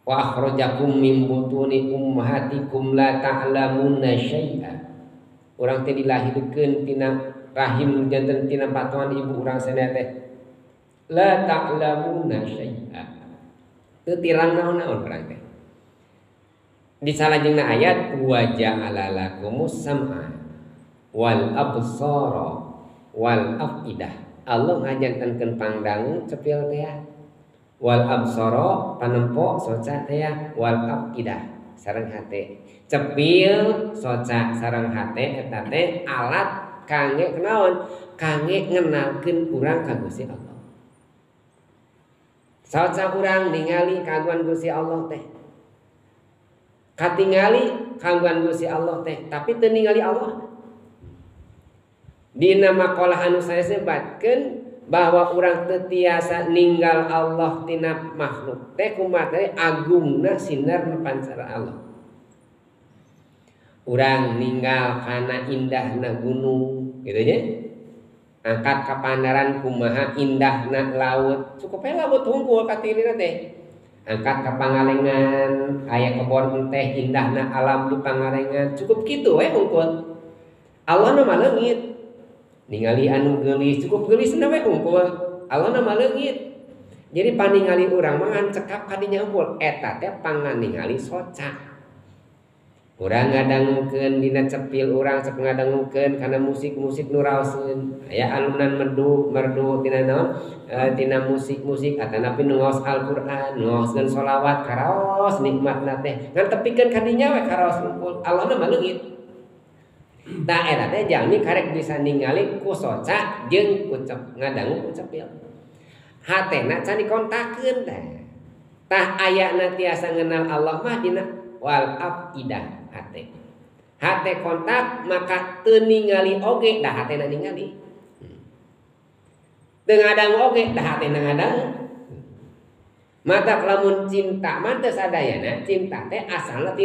Wa akhrajakum min butuni ummahatikum la ta'lamuna syai'a. Urang teh dilahirkeun tina rahim janten tina patuan ibu urang sadaya teh. La ta'lamuna syai'a. Teu tirang naon-naon urang teh. Di salajengna ayat wa ja'ala lakumus sam'a wal absara wal afidah. Allah ngajantenkeun pangdangu cepil teh wal absara panempo soca teh wal afidah sareng hate. Cepil soca sareng hate eta teh alat kangge kunaon? Kangge ngenalkeun urang ka Gusti Allah. Soca urang ningali kagungan Gusti Allah teh. Katingali kagungan Gusti Allah teh, tapi teu ningali Allah. Dina maqalah anu saya sebatkeun bahwa urang teu tiasa ninggal Allah tina makhluk teh kumaha teh agungna sinar pancara Allah. Urang ninggal kana indahna gunung gitu nya. Angkat ka pandaran kumaha indahna laut, cukup we laut hungkul katilina teh. Angkat ka Pangalengan aya kebon teh indahna alam di Pangalengan, cukup kitu we hungkul. Allah na mah leungit. Ningali anu geulis cukup geulisna we hungkul. Allah na mah leungit. Jadi paningali urang mah ngan cekap ka dinya hungkul, eta teh panganingali soca. Urang ngadangukeun dina cepil urang sok ngadangukeun kana musik-musik nu raoseun. Aya alunan merdu merdu tina naon? Tina musik-musik atanapi nu ngaos Al-Qur'an, nu ngaoskeun sholawat karaos nikmatna teh. Ngan tepikeun ka dinya we karaos hungkul. Allahna mah leungit. Tah eta teh jalmi karek bisa ningali ku soca jeung ku ngadangu ku cepil. Hatena can dikontakkeun teh. Tah ayana tiasa ngenal Allah mah dina wal afidah hate. Hate kontak maka teu ningali oge dah hatena ningali. Teu ngadangu oge dah hatena ngadangu. Mata lamun cinta mah teu sadayana, cinta teh asalna ti